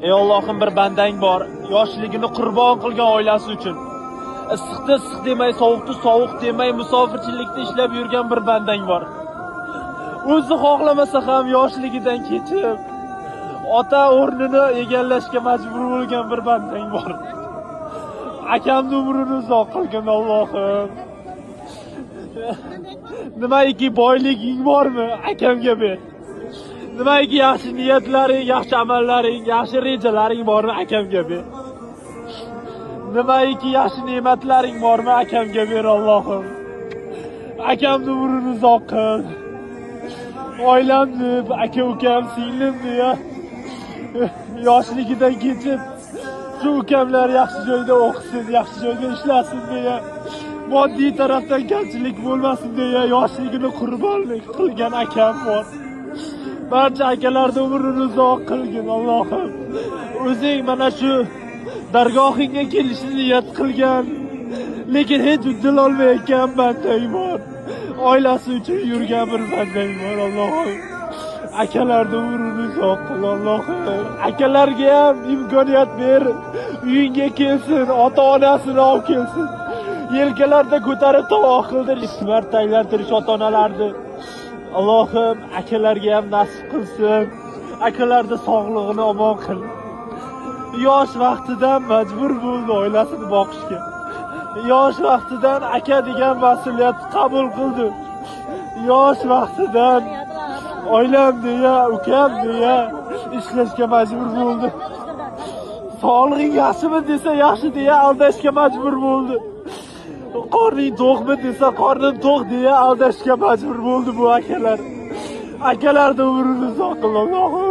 Ey Allohim, bir bandang bor, yoshligini qurbon qilgan oilasi uchun. Issiqda issiq demay, sovuqda sovuq demay, musofirchilikda ishlab yurgan bir bandang bor. O'zi xohlamasa ham yoshligidan kechib, ota o'rnini egallashga majbur bo'lgan bir bandang bor. Akamni umrini uzoq qilgin Allohim. Nimaiki boyliging bormi, akamga ber. Nimaiki yaxshi niyatlaring, yaxshi amallaring, yaxshi rejalaring bormi, akamga ber. Nimaiki yaxshi ne'matlaring bormi, akamga ber Allohim. Akamni umrini uzoq qil. Oilamni, aka ukam, singlimni ya yoshligidan kechib shu ukamlar yaxshi joyda o'qisin, yaxshi joyda ishlasin deya, moddiy tarafdan kamchilik bo'lmasin deya yoshligini qurbonlik qilgan akam bor. Barcha akalarni umrini uzoq qilgin Allohim. O'zing mana shu dargohingga kelishni niyat qilgan, lekin hech uddalolmayotgan bandang bor. Oilasi uchun yurgan bir bandang bor Allohim. Akalarni umrini uzoq qil Allohim. Akalarga ham imkoniyat ber. Uyingga kelsin, ota-onasini olib kelsin. Yelkalarida ko'tarib tovoq qildir, ikki marta aylantirish ota-onalarni. Allohim akalarga ham nasib qilsin. Akalarni sog'lig'ini omon qil. Yosh vaqtidan majbur bo'ldi oilasini boqishga. Yosh vaqtidan aka degan mas'uliyatni qabul qildi. Yosh vaqtidan oilam deya, ukam deya ishlashga majbur bo'ldi. Sog'lig'ing yaxshimi desa yaxshi deya aldashga majbur bo'ldi. Qorning to'qmi desa qornim to'q deya aldashga majbur bo'ldi bu akalar. Akalarni umrini uzoq qil Allohim.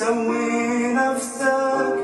سوي نفسك